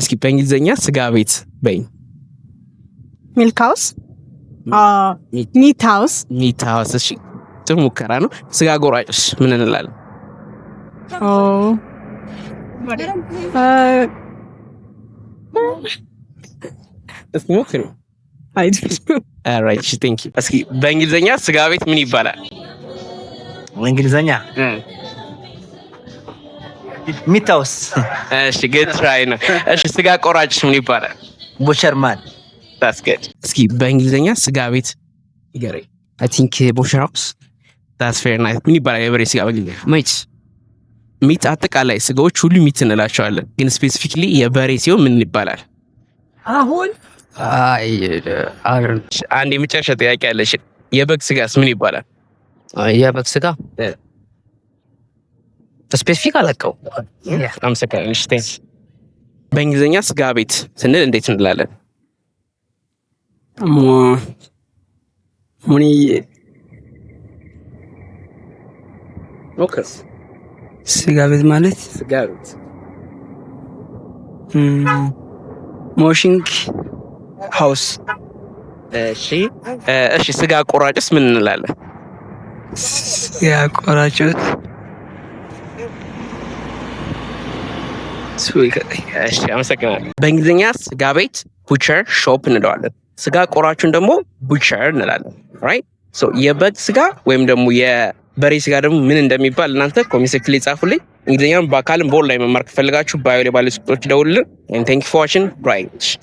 እስኪ በእንግሊዝኛ ስጋ ቤት በይኝ። Milk house፣ meat house። Meat house። እሺ፣ ጥሩ ሙከራ ነው። ስጋ ቆራጭስ ምን እንላለን? Oh፣ እስኪ ሞክሪ። Alright፣ እሺ፣ thank you። እስኪ በእንግሊዝኛ ስጋ ቤት ምን ይባላል? በእንግሊዝኛ meat house። እሺ፣ good try ነው። እሺ፣ ስጋ ቆራጭስ ምን ይባላል? Butcher man። That's good። እስኪ በእንግሊዝኛ ስጋ ቤት ንገረኝ። I think butcher house። That's fair nice። ምን ይባላል የበሬ ስጋ በእንግሊዝኛ? Meat። Meat። አጠቃላይ ስጋዎች ሁሉ meat እንላቸዋለን፣ ግን specifically የበሬ ሲሆን ምን ይባላል? አሁን አይ አንድ የመጨረሻ ጥያቄ አለሽ። የበግ ስጋስ ምን ይባላል? የበግ ስጋ specific አላውቀው። አመሰግናለሁ። እሺ፣ thanks። በእንግሊዝኛ ስጋ ቤት ስንል እንዴት እንላለን? ሙኒ ሞክር። ስጋ ቤት ማለት ስጋ ቤት ሞሽንግ house። እሺ፣ ስጋ ቆራጭስ ምን እንላለን? ስጋ ቆራጮት። እሺ፣ አመሰግናለሁ። በእንግሊዝኛ ስጋ ቤት butcher shop እንለዋለን። ስጋ ቆራጩን ደግሞ butcher እንላለን። Right፣ so የበግ ስጋ ወይም ደግሞ የበሬ ስጋ ደግሞ ምን እንደሚባል እናንተ comment section ላይ ጻፉልኝ። እንግሊዝኛም በአካልም በኦንላይን መማር ከፈለጋችሁ bio ላይ ባሉ ቁጥሮች ደውሉልን። Thank you for watching, right።